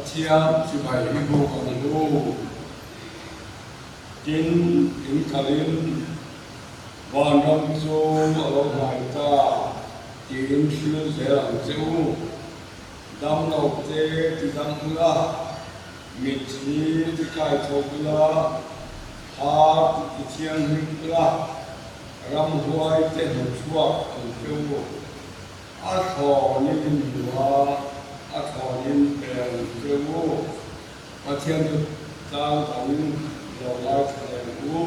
Pathian chibai i buk ang u. Tin, in kalin vanram chu a lo hnai ta tiin hril zel ang che u. Dam lo te ti dam ula, mitthi ti kai tho ula, phar ti ti thianghlim ula, ramhuai te hnawchhuak ang che u. A thlawnin hmua, a thlawnin pe ang che u. Pathian chu tlang dang lo ngaithla reng u.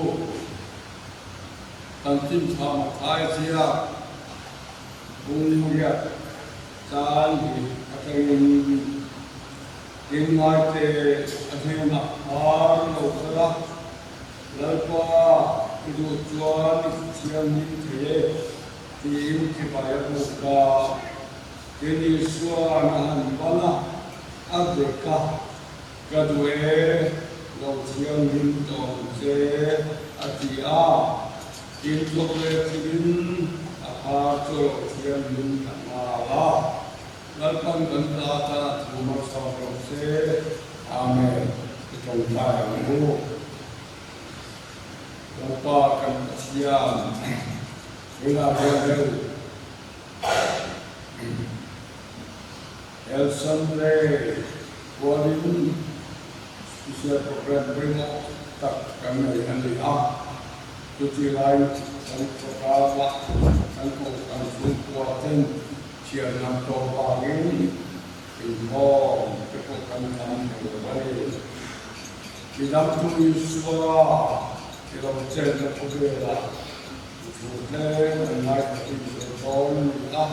Kan chinchham a thai ziak bung riat caan hi atangin inngaite a hnenah phar lo kal a, Lalpa i duh chuan i thianghlim thei e. Tiin chibai a buk a, tin Isua'n a han ban a, a dek a, Ka duh e, lo thianghlim tawh ang che, a ti a. Tin thawk leh thilin a phar chu a lo thianghlim ta nghal a. Lalpan kan ta tan a thu hmasa rawh se. Amen. I tawngtai ang u. Lalpa kan Pathian tunah hian hei Health Sunday pualin special program pawimawh tak kan nei a ni a, chuti laiin kan khawtlangah kan kohhran chhungkua ten thian lam tawh vangin inkhawm te pawh kan tam thei lo a ni. Midang chu Isua i lo chenna khawvelah i thu tlem an ngaithla tih sawi dawn a ni a.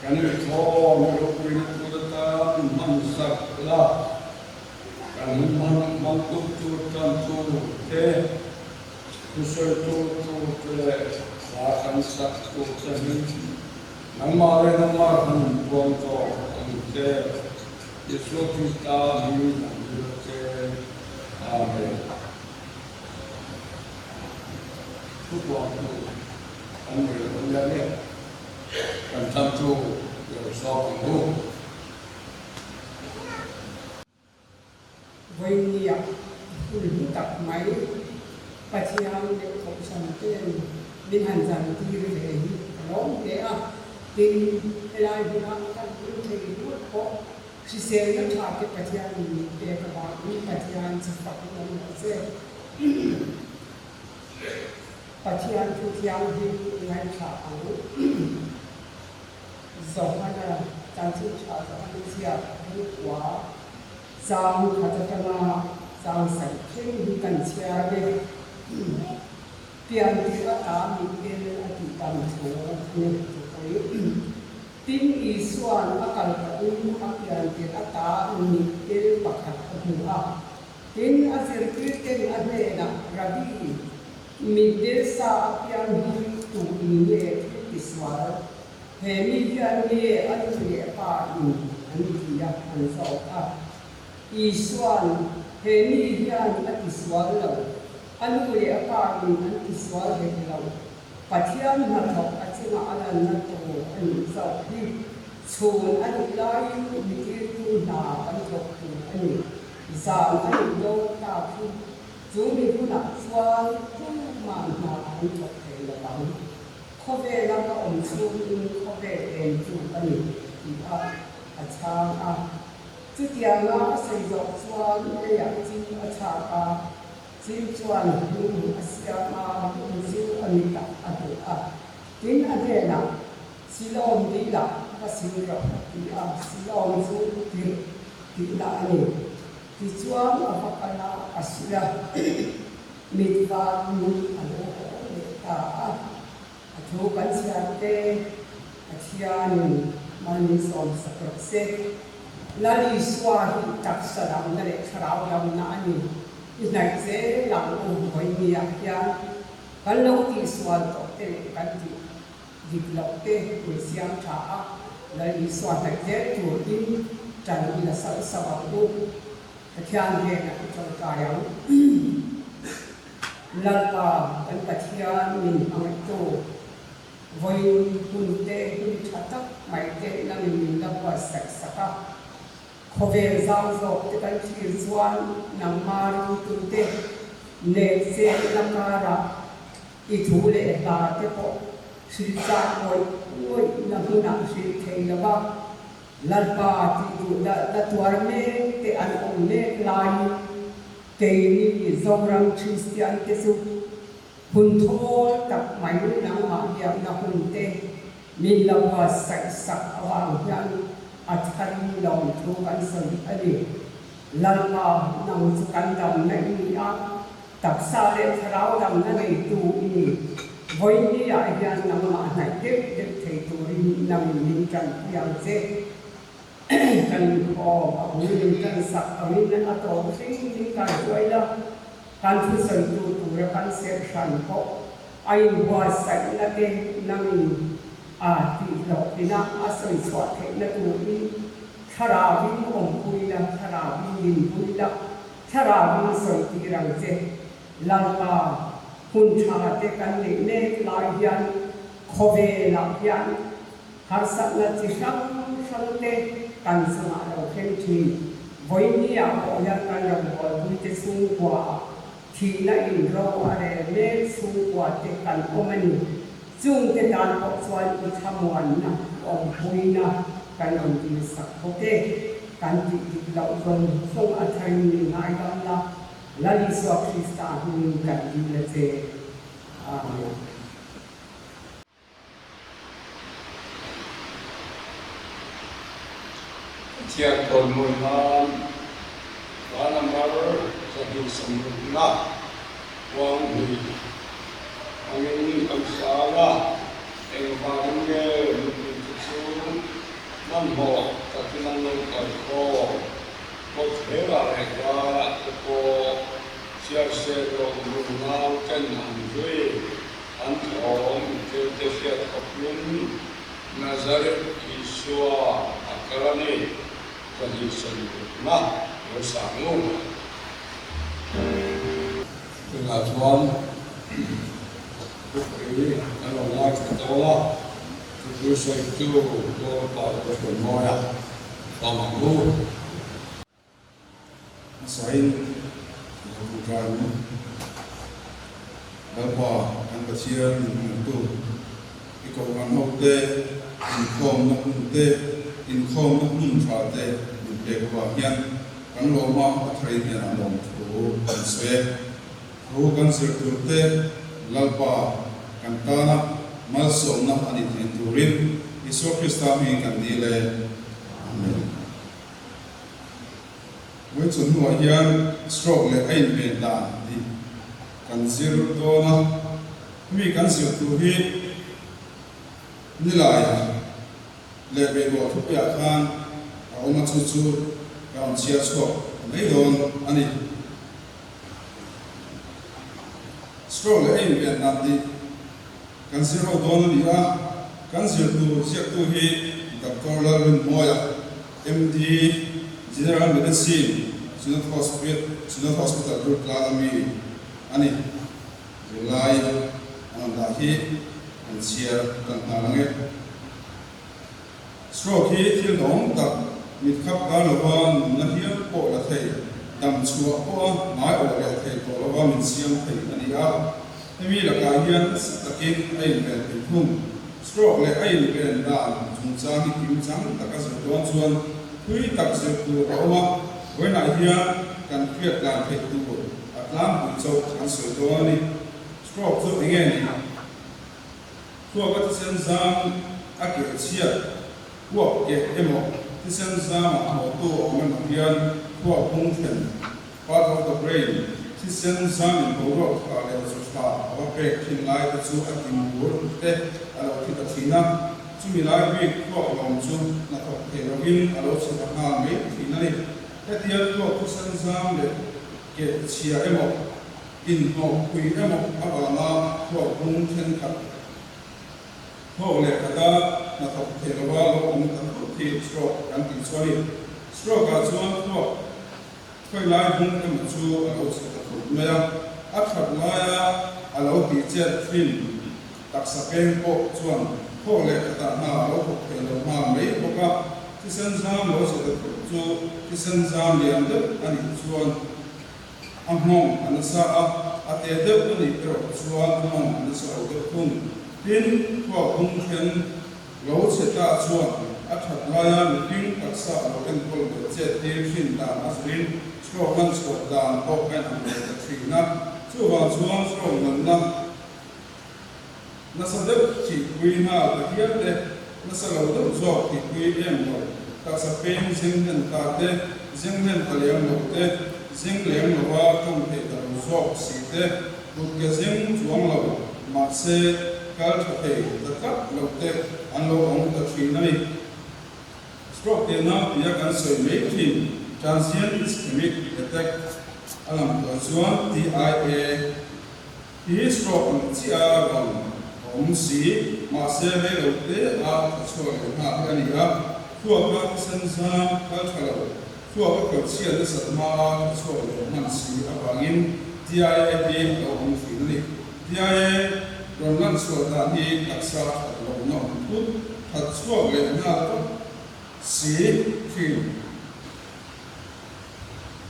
Kan inkhawm i ropuina tur atan hman sak la, kan hman hmang tuk tur tan tur te, thusawi tur tur te leh hla kan sak tur te hi nangmah leh nangmah kan inpuang tawh ang che. Isua Krista hming an zir che. Amen. Thupuang chu kan nei lo nia nge kan cham chu lo sawm ang u. Vawinia hun hlu tak mai Pathian leh Kohhran ten min han zan tir ve hi ka lawm hle a. Tin, helai hmunah kan hlim thei ringawt pawh hriselna tha te Pathianin min pek avangin Pathian chu fak in awm rawh se. Pathian thu thianghlim ngaithla ang. Johana chanchin tha Johana ziak bungkua chang khat atanga chang saih thleng hi kan chhiar a ni. Pian tirh ata mitdel a tih tam thu a ni thupui. Tin, Isua'n a kal pahin a pian tirh ata mitdel pakhat a hmu a. Tin, a zirtirten a hnenah, Rabbi, mitdel sa a piang hi tu in nge thil tisual? He mi hian nge a nu leh pa in an ti a an zawk a. Isua'n, He mi hian a tisual lo. A nu leh a pa in an tisual hek lo. Pathian hnathawk a chunga a lanna tur a nih zawk hi. Chhun a nih laiin mitirtu hna kan thawk tur a ni. Zan a nih dawn tak hi. Chu mi hunah chuan tumah hna an thawk thei lo ang. Khawvela ka awm chhungin khawvel en chu ka ni tih a a chhang a. Chutianga a sawi zawh chuan leiah chil a chhak a, chil chuan lung a siam a, lung chu a mitah a hnawh a. Tin, a hnenah, Silawm dilah va sil rawh ti a, Silawm chu tirh tihna a ni. Tichuan a va kal a, a sil a, mit varin a lo haw leh ta a. A thu kan chhiar te Pathianin mal min sawmsak rawh se. Lal Isua hi taksa damna leh thlarau damna a ni. I hnaih zel ang u vawinia hian kan lo tihsual tawh te leh kan tih dik loh te min siam tha a, Lal Isua hnaih zel turin tan i la sauh sauh ang u. Pathian hnenah i tawngtai ang. Lalpa kan Pathian min hmangaihtu, vawiin hun te hun tha tak mai te nangin min la buatsaih sak a. Khawvel zau zawk te kan thlir chuan nangma ringtute nek chetna karah i thu leh hla te pawh hrilh chak ngawih ngawihna hmunah hrilh thei lo va, Lalpa tih duh la tuar mek te an awm mek laiin keini Zoram Kristian te chu hun thawl tak mai nangmah biakna hun te min lo buatsaih sak avang hian a tharin lawmthu kan sawi a ni. Lalpa nang chu kan damna i ni a, taksa leh thlarau damna neitu i ni. Vawinia hian nangmah hnaih deuh deuh thei turin nangin min tanpui ang che. Kan inkhawm a bul min tansak angin a tawp thleng min kaihruai la, kan thusawitu tura kan serh hran pawh a inbuatsaihna te nangin a tihhlawhtlina a sawi chhuah theihna turin thlarauin awmpui la, thlarauin dinpui la, thlarauin sawitir ang che. Lalpa, hun tha te kan neih mek lai hian khawvelah hian harsatna chi hrang hrang te kan chungah lo thleng thin. Vawinia pawh hian kan rawngbawlpui te chhungkuaah thihna in ro a rel mek chhungkua te kan awm a ni. Chungte tan pawh chuan i thlamuanna, awmpuina kan rawn dilsak bawk e. Kan tih dik loh zawng zawng a tharin min ngaidam la. Lal Isua Krista hmingin kan dil a che. Amen. Pathian thawnmawi nan hla number 260 huang hnih hmangin kan sang a, engvangin nge mipuite chu hmanhmawh takin an lo kalkhawm? Kawtthlerah leh laiah te pawh chhiarse loh nunau ten an zui, an thawm thilte hriat khawpin Nazareth Isua a kal a ni, 260 na lo sang u. Tunah chuan thupui kan rawn ngaithla dawn a, thupui sawitu Lalpa Lalhruaimawia. Hmasain i lo ṭawngṭai ang u. Lalpa kan Pathian min hmuhtu, i kohhran hote inkhawmna hun te, inkhawmna hmun ṭha te min pek avang hian kan lawma a thar hnenah lawmthu kan sawi e. Thu kan zir tur te Lalpa kan tana malsawmna a nih theih turin Isua Krista hmingin kan dil e. Amen. Vawi chun hnuah hian stroke leh a inven dan tih kan zir dawn a, hemi kan zir tur hi nilai leh beihruah thupuiah khan a awm a, chu chu ka rawn chhiar chhuak mai dawn a ni. Stroke leh a inven dan tih kan zir ho dawn a ni a, kan zir tur ziaktu hi Doctor Lalrinmawia, MD, General Medicine, Synod Synod Hospital Durtlang a mi a ni. Zirlai an rawn dah hi kan chhiar tan nghal ang e. Stroke hi thil dawng tak, mit khap kar lova nunna hial pawh la thei, dam chhuah pawha ngai awh leh thei tawh lova min siam thei a ni a. Hemi lakah hian nasa takin a inven thei thung. Stroke leh a inven dan chungchang hi kimchang taka zir dawn chuan thui tak zir tur a awm a, vawiinah hian kan hriat tlan theih tur a tlangpui chauh kan sawi dawn a ni. Stroke chu enge ni? Thluaka thisen zam a keh chhiat huap keh emaw, thisen zama hnawhtu a awm emaw hian thluak bung thlen, part of the brain, thisen zamin boruak tha leh zu tha a va pek thin lai te chu a kim bur te a lo thi ta thin a, chumi lai bik thluak lawm chu hnathawk thei lovin a lo chhe ta nghal mai thin a ni. Hetia thluak thisen zam leh keh chhia emaw, Inhnawhpui emaw avanga thluak bung thenkhat thawk leh khata hnathawk thei lova lo awm ta thut hi stroke kan tih chu a ni. Stroke ah chuan thluak khawi lai bung emaw chu a lo chhe ta thut mai a, a that laia a lo tih chet thin taksa peng pawh chuan thawk leh khatah hna a lo thawk thei lo nghal mai bawk a. Thisen zam lo che ta thut chu thisen zam lian deuh a nih chuan a nghawng a nasa a, a te deuh a nih erawh chuan a nghawng a nasa lo deuh thung. Tin, thluak bung then lo che ta chuan a that laia mihring taksa a lo enkawl leh chet tir thin dan a zirin stroke lan chhuah dan pawh a inang ve ta thin a. Chuvang chuan stroke natna Nasa deuh thihpui nghal ta hial te, nasa lo deuh zawk thihpui em lo, taksa peng zeng hlen ta te, zeng hlen ta lem lo te, zeng lem lova tawng thei ta lo zawk si te, kut ke zeng chuang lo, mahse kal tha thei ta tlat lo te an lo awm ta thin a ni. Stroke tihna tia kan sawi mai thin, Transient Ischemic Attack a lang tawh chuan TIA, Hi stroke ang chiah a rawn awm si, mahse rei lo te a tha chhuak leh nghal hi a ni a, thluaka thisen zam kal tha lo, thluaka kal chhiat nasat hma a tha chhuak leh hman si avangin TIA hi a lo awm thin a ni. TIA rawn lan chhuah dan hi taksa that lohna awm thut, that chhuak leh nghal vat si thin.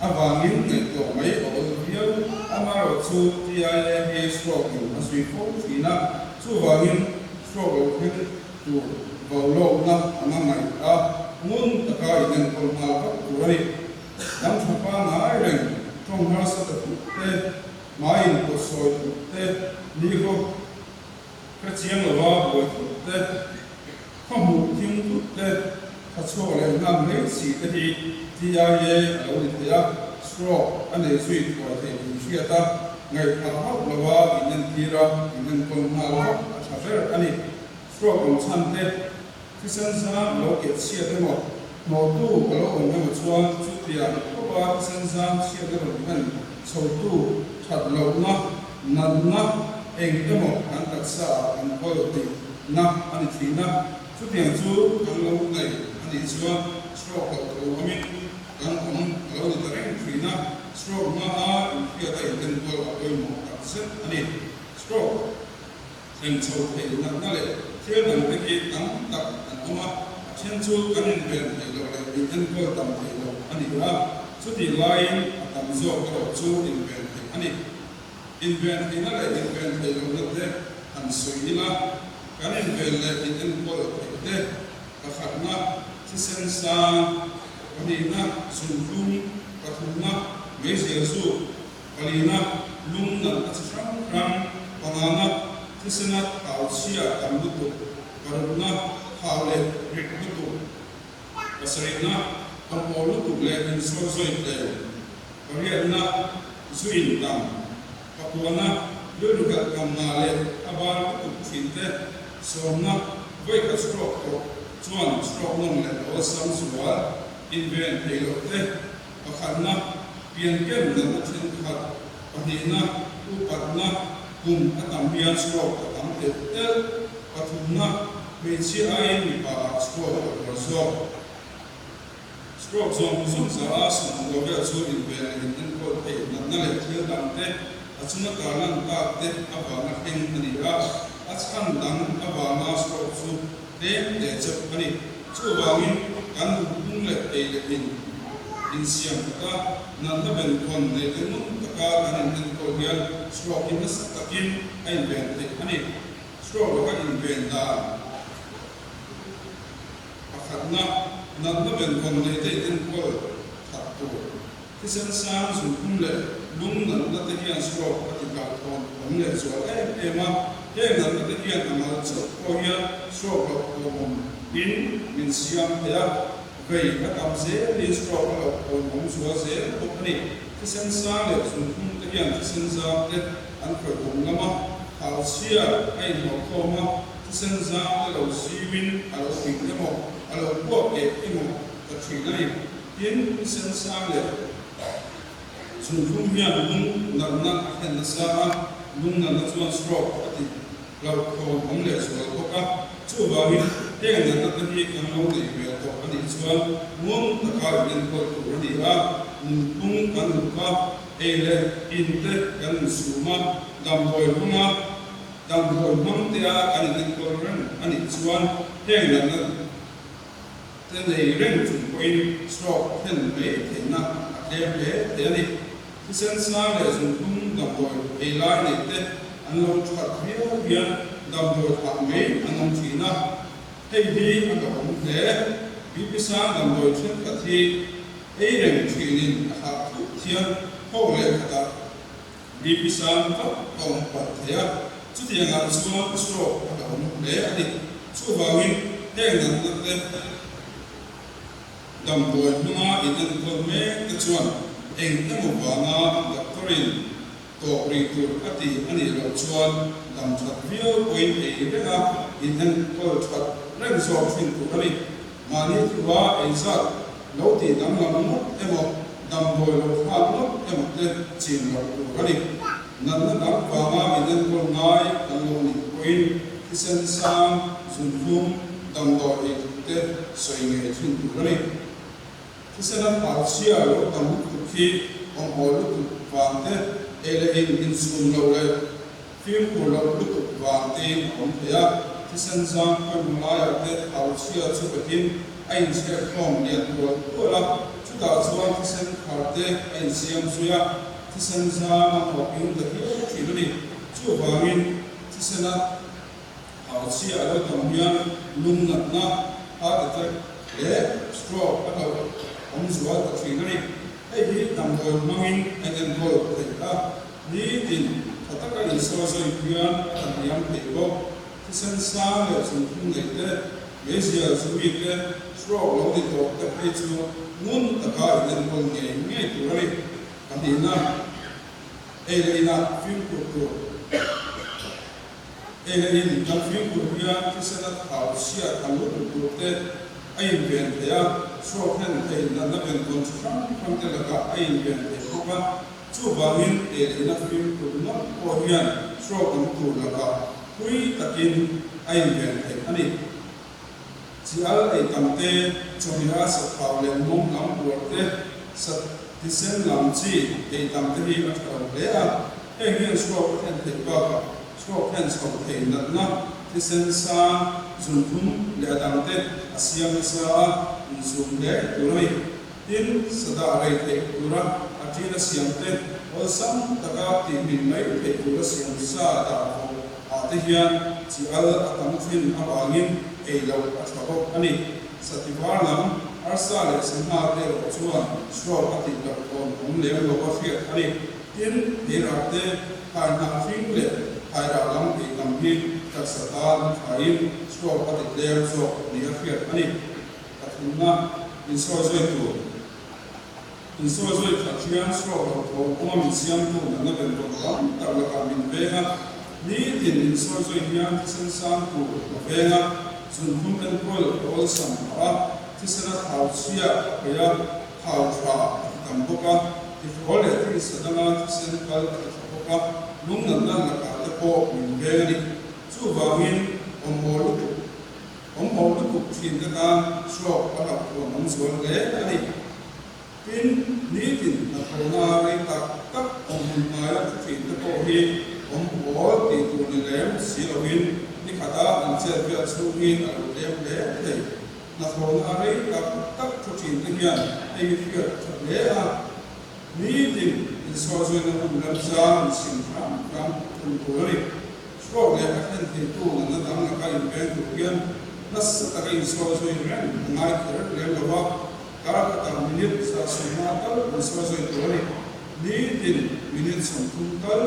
Avangin ngaihtuah mai a awl viau. Amaherawh chu TIA hi stroke in a zui fo thin a, chuvangin stroke lo thleng tur vaulawkna anga ngaih a, ngun taka inenkawl nghal vat tur a ni. Dam tha pangai reng, tawng harsa ta thut te, hmai inpawt sawi thut te, nihaw hre chiang lova buai thut te, Khaw hmuh thing thut te, tha chhuak leh nghal mai si te hi TIA a lo ni thei a, stroke a nei zui thuai thei tih hriat a, ngaihthah hauh lova inentir a, inenkawl nghal vak a tha ber a ni. Stroke awm chhan te, thisen zam a lo keh chhiat emaw, hnawhtu a lo awm emaw chuan chutiang khawpa thisen zam chhiatna rawn hman chhotu that lohna, natna eng emaw kan taksa ah kan kawl tih na a ni thin a, chutiang chu kan lo nei a nih chuan stroke loh tho awmin kan awm a lo ni ta reng thin a, stroke hmaa inhriat a inenkawl a pawimawh tak zet a ni. Stroke thlen chho theih natna leh thil dangte hi tam tak an awm a, a then chu kan inven theih loh leh inenkawl tam theih loh a ni a, chutih laiin a tam zawk erawh chu inven theih a ni. Inven theihna leh inven theih lohna te han sawi ila, kan inven leh inenkawl theih te, pakhatna, thisen sang, pahnihna, zunhlum, pathumna, meizial zuk, palina, lung natna chi hrang hrang, pangana, thisena thau chhia tam lutuk, parukna, thau leh rit lutuk, pasarihna, awmhaw lutuk leh insawizawi tlem. Pariatna, zu in tam, pakuana, rilru helh tam na leh a bar lutuk thin te, sawmna, vawikhat stroke tawh chuan stroke nawm leh awlsam zual, inven thei loh te, pakhatna, pianken natna thenkhat, pahnihna, upatna, kum a tam hian stroke a tam telh telh, pathumna, hmeichhia aiin mipa ah stroke a hluar zawk. Stroke zawng zawng za a sum lo vel chu inven leh inenkawl theih natna leh thil dang te a chunga tarlan tak te avanga thleng a ni a, a chhan dang avanga stroke chu tlem te chauh a ni. Chuvangin kan nunphung leh ei leh in insiam khat a, natna benkhawn nei te ngun taka kan inenkawl hian stroke hi nasa takin a inven theih a ni. Stroke laka inven dan. Pakhatna, natna benvawn nei te inenkawl that tur. Thisen sang zunphum leh lung natna te hian stroke a ti hlauhthawn awm leh zual em em a, heng natna te hian a mal chauh pawh hian stroke loh thawn awm in min siam thei a, vei a tam zel in stroke a loh thawn awm zual zel bawk a ni. Thisen sang leh zunphum te hian thisen zam te an khawih dang lam a, thau chhia a inhlawhkhawm a, Thisen zam te lo ziuin a lo ping emaw, a lo puak keh emaw ta thin a ni. Tin, thisen sang leh zunhlum hian lung natna a thlen nasa a, lung natna chuan stroke a tih hlauhthawn awm leh zual bawk a. Chuvangin, heng natna te hi kan lo nei ve tawh a nih chuan ngun taka inenkawl tur a ni a, nunphung kan uluk a, ei leh in te kan insum a, damdawi hmanga Damdawi hmang tea kan inenkawl reng a nih chuan heng natna te te nei reng chung pawhin stroke thlen mai theihna a tlem hle thei a ni. Thisen sang leh zunthum damdawi ei lai nei te an lo that viau hian damdawi thlah mai an awm thin a, hei hi a hlauhawm hle. BP sang damdawi thenkhat hi ei reng thinin a thlah thut hian thawk leh khatah BP sang vak a awm palh thei a, chutiangah chuan stroke a hlauhawm hle a ni. Chuvangin heng natna te damdawi hmanga inenkawl mek te chuan eng emaw vanga doctor-in tawp rih tur a ti a nih loh chuan dam that viau pawhin ei reng a, inenkawl that reng zawk thin tur a ni. Mahni thua ei zat lo tih danglam ngawt emaw, damdawi lo thlak ngawt emaw te chin loh tur a ni. Natna dang vanga inenkawl ngai kan lo nih pawhin thisen sang, zunhlum, damdawi ei tur te sawi ngei thin tur a ni. Thisen a thau chhia lo tam lutuk hi awmhaw lutuk vang te, ei leh in insum loh leh fimkhur loh lutuk vang tein a awm thei a. Thisen zang khawi laiah te thau chhia chu petin a inchhiat hlawm lian tual tual a, chutah chuan thisen khar te a insiam zui a, thisen zang a hnawhping ta hial thin a ni. Chuvangin thisena Thau chhia a lo tam hian lung natna, heart attack, leh stroke a hlauh awm zual ta thin a ni. Hei hi damdawi hmangin a enkawl theih a, nitin tha taka insawi zawi hian a tla hniam thei bawk. Thisen sang leh zunthum neih te, meizial zumi te, stroke lo ni tawh te phei chu ngun taka inenkawl ngei ngei tur a ni. Pahnihna, ei leh inah fimkhur tur. Ei leh in kan fimkhur hian thisena thau chhiat ang lutuk tur te a inven thei a, stroke thlen thei natna benvawn chi hrang hrang te lakah a inven thei bawk a. Chuvangin ei leh ina fimkhur ngawt pawh hian stroke awm tur lakah thui takin a inven theih a ni. Chi al ei tam te, chawhmeh a sathau leh mawng lam uar te, sat thisen lam chi ei tam te hi a tha lo hle a. Heng hian stroke a thlen theih bakah stroke thlen chho thei natna, thisen sang, zunthum leh a dang te a siam nasa a, inzum hle tur a ni. Tin, sadah rei theih tura a ṭin a siam te, awlsam taka tihmin mai theih tura siam sa dah vawh ah te hian chi al a tam thin avangin ei loh a ṭha bawk a ni. Sati var lam, arsa leh sangha te erawh chuan stroke a tih loh tawn awm lem lo a hriat a ni. Tin, theirah te, thlaihnah hring leh thlairah lam ei tam hi taksa tan a ṭhain stroke a ti tlem zawk ni a hriat a ni. Pathumna, insawizawi tur. Insawizawi that hian stroke lo thaw kawnga min siamtu natna benvawn tam tak lakah min veng a. Nitin insawizawi hian thisen sang tur a veng a, zunthum enkawl a awlsam phah a, thisena thau chhia a paih a, thau tha a ti tam bawk a, tihrawl leh thilsa danga thisen kal a ti tha bawk a, lung natna lakah te pawh min veng a ni. Chuvangin awmhaw lutuk. Awm ho lutuk thin te tan stroke a hlauh thuam awm zual hle a ni. Tin, nitin hnathawhna rei tak tak awm hmun hnaia thu thin te pawh hi awm awl tih tur ni lem si loin ni khata an chet vel chhungin a lo tlem hle thei. Hnathawhna rei tak tak thu thin te hian hei hi hriat a tha hle a. Nitin insawizuina hun remchang insim hram hram thung tur a ni. Stroke leh a thlen theitu natna dang laka inveng tur hian nasa taka insawizawi reng a ngai kher lem lo va, kar khatah minute 150 tal insawizawi tur a ni. Nitin minute 30 tal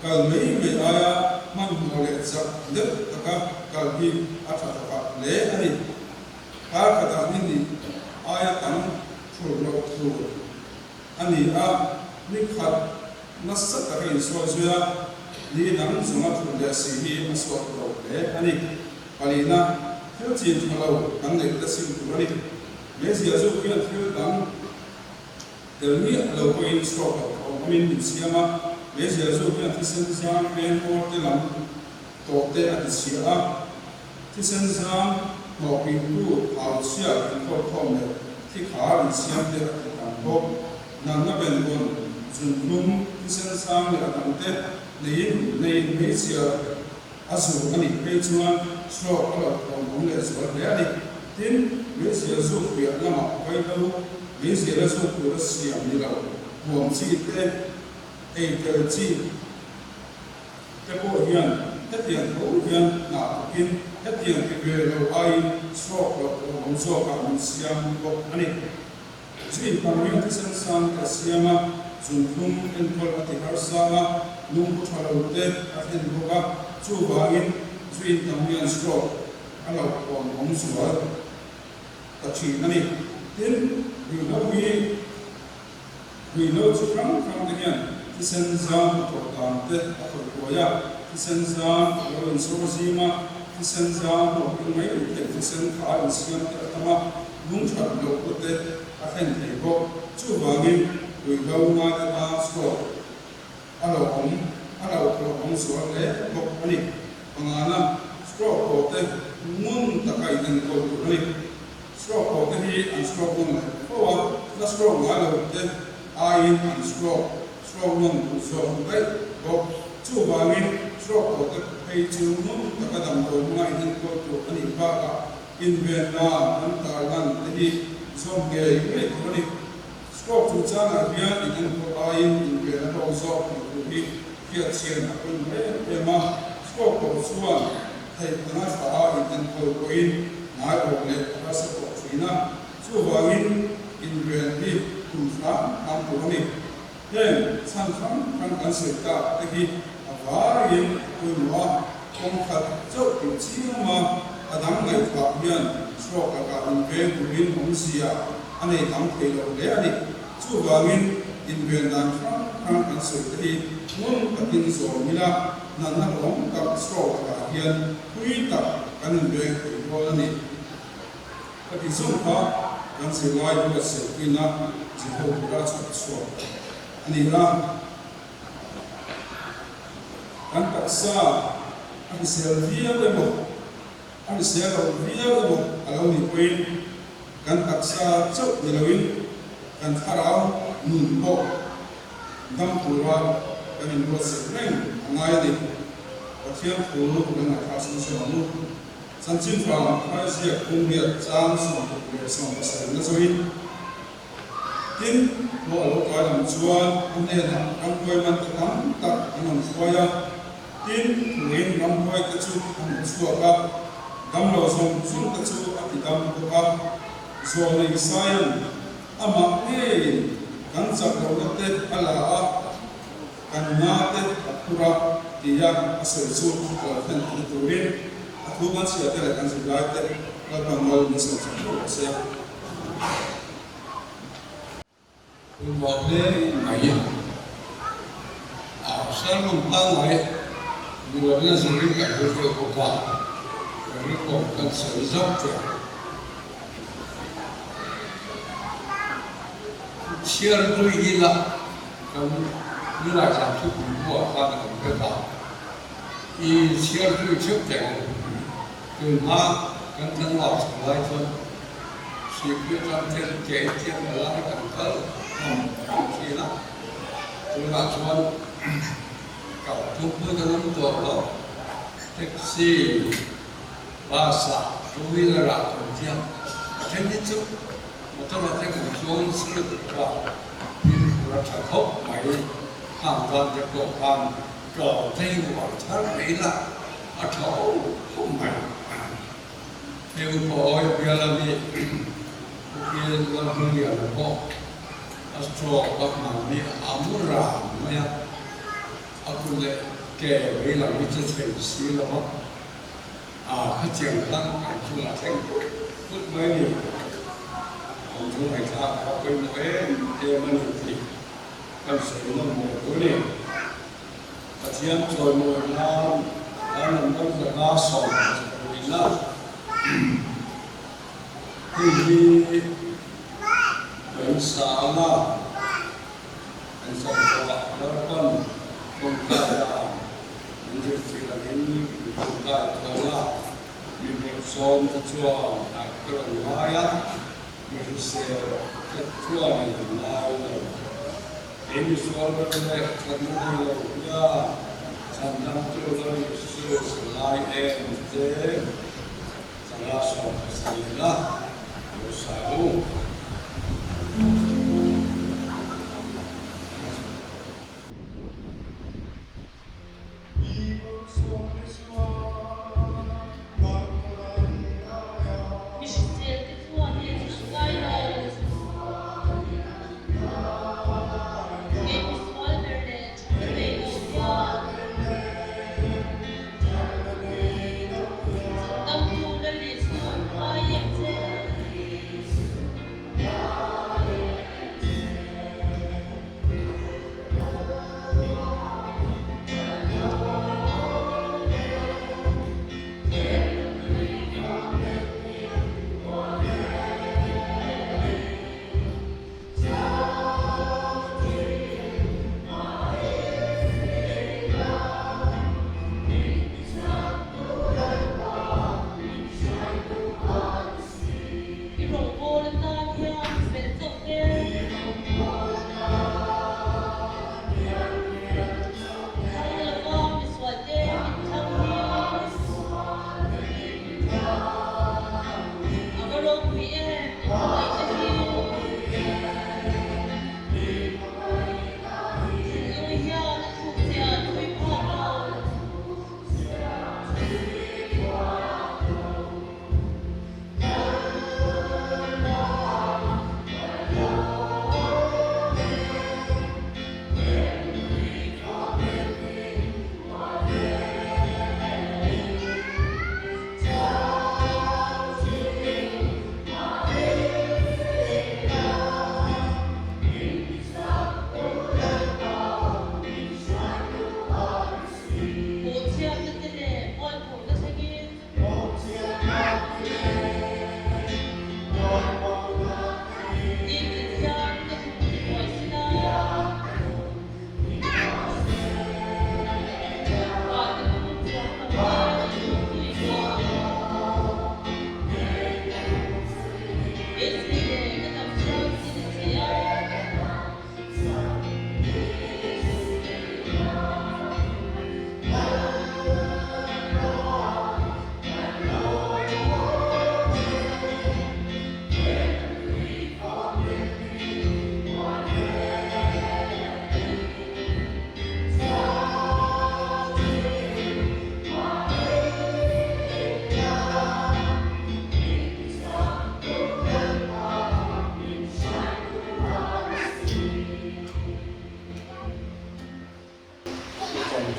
kal mai mai aia hmanhmawh leh chak deuh taka kal hi a tha thawkah hle a ni. Kar khatah ni hnih aia tam thulh loh tur a ni a, ni khat nasa taka insawi zui a, ni dang zawnga thulh leh si hi a suak lo hle a ni. Palina, thil chin tha lo kan neih te sim tur a ni. Meizial chu hian thil dang tel miah lo pawhin suak lo thawm awmin min siam a, meizial chu hian thisen zang peng hmawr te lam tawh te a ti chhia a, thisen zang hnawh pingtu thau chhia inkhawlh khawm leh thi khar insiam te a ti tam bawk. Natna benvawn, zunhlum, thisen sang leh a dang te neiin neiin hmeichhia a zu a nih phei chuan stroke a lo thawm awm leh zual hle a ni. Tin, meizial zuk piah lamah vaihlo meiziala zuk tura siam ni lo, huam chi te, ei tel chi te pawh hian hetiang tho hian hna thawkin hetiang ti ve lo aiin stroke loh pawh awm zawkah min siam bawk a ni. Zu inpang hian thisen sang te a siam a, zunthum enkawl a ti harsa a, lungphu tha lo te a thlen bawk a, chuvangin zu intam hian stroke a lo pawm awm zual ta thin a ni. Tin, ruihhlo hi ruihhlo chi hrang hrang te hian thisen zam a tawh dan te a khawih huai a, thisen zam a lo insawr zim a, thisen zam hlawh ping mai mai theih thisen kha a insiam te a tam a, lungthat loh pawh te a thlen thei bawk. Chuvangin, ruihhlo ngaite tan stroke a lo awm, a lo hlauhawm zual hle bawk a ni. Pangana, stroke pawh te ngun taka in enkawl tur a ni. Stroke pawh te hi an stroke nawn leh fo a, la stroke ngai lo te aiin an stroke stroke nawn duh zawk daih bawk. Chuvangin, stroke pawh te phei chu ngun taka damdawi hmanga in enkawl tur a nih bakah invenna an tarlan te hi zawm ngei ngei tur a ni. Stroke chungchangah hian in enkawl aiin inven a hlawk zawk tih tur hi hriatchhian a pawimawh em em a. Stroke tawh chuan theih anga tha a in enkawl pawhin ngai awm leh a harsa tawh thin a, chuvangin inven hi tum hram hram tur a ni. Heng chhan hrang hrang kan sawi tak te hi a vaiin a pawimawh a, kawng khat chauh tih chiam a, a dang ngaihthah hian stroke lakah inveng turin awmzia a nei tam thei lo hle a ni. Chuvangin inven dan hrang hrang kan sawi te hi ngun takin zawm ila, natna awm tak stroke lakah hian thui tak kan inveng thei dawn a ni. Ka ti zawng kha kan zirlai buatsaih puina zirho tura chhawp chhuak a ni a. Kan taksa a hrisel viau emaw, a hrisel lo viau emaw a lo nih pawhin kan taksa chauh ni loin kan thlarau nun pawh dam tura kan inbuatsaih reng a ngai a ni. Pathian thu kan ngaihthlak sung sung ang u. Chanchin vang thar ziak phungriat chang 67 na zawin tin pawh a lo tlai lam chuan a hnenah ramhuai man te tam tak an rawn hruai a, tin thuin ramhuai te chu a hmu chhuak a, damlo zawng zawng te chu a ti dam bawk a. Zawlnei Isaia'n amah ngeiin kan chak lohna te a la a, Kan nate a phur a, tia a sawi chu a lo thlen theihna turin a thu kan chhiah te leh kan zirlai te Lalpan mal min sawi chak hlauh rawh se. Pawimawh hle mai a sermon pangngai ni lovin a zirin kan hre deuh bawk a, ka rilruah kan sawi zauh teh ang. Chhiar tui ila kan nilai zan thupui buah khan a kan vek a, i chhiar tui theuh teh ang. Tunhma kan tlangval chho lai chuan Sihpui atang ten kei tiang a lai kan kal hlawm hlawm thin a, tunah chuan kal thupui kan awm tawh lo, taxi, bus ah, two wheeler ah kan tiang a then hi chu Motor ah te kan chuang nasa lutuk a, fimkhur a tha khawp mai. Khang tan te pawh khan tlawm te hi uar thar mai ila a tha khawp mai. Hei upa awi bial a mi Ukil Lalhmungliana pawh a stroke a hmang hi a mu ran mai a, a kut leh ke vei lam hi che thei si lo a. A khatiang khan kan chungah thleng put put mai a ni. Kan thu ngaihthlak kha pawimawh em em a ni tih kan sawi nawm leh tur a ni. Pathian chawimawi nan kan number zanga 18 a hei hi kan sa ang a, kan sak zawhah Lalpan tawngtai dan Min zirtir angin mi tawngtai thawnga mi bawlhsawm te chuan a ka rawn ngai a, mi hrisel te chuan in ngai lo. Kei misual ber leh thatna nei lo hian chhandamtu Lal Isu ka ngai em te 5 27.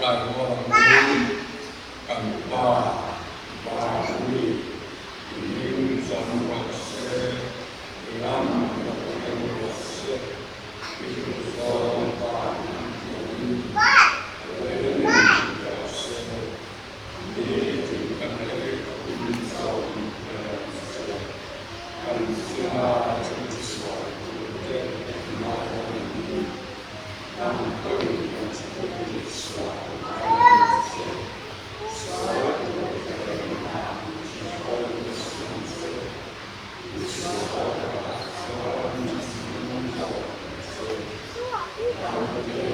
Tawngtai rual ang u, kan Pa Vanni i hming zam rawh se, i ram lo thleng rawh se, i duhzawng van an tih angin lei ni rawh se, ni tin kan ei hun chauh in pe se, kan chunga thil sual tute hmai in kan pawhin kan thil sual kan en che, sual tur rengah min hruai siam che, i sual lakah chuan min chhung lo che, kan te.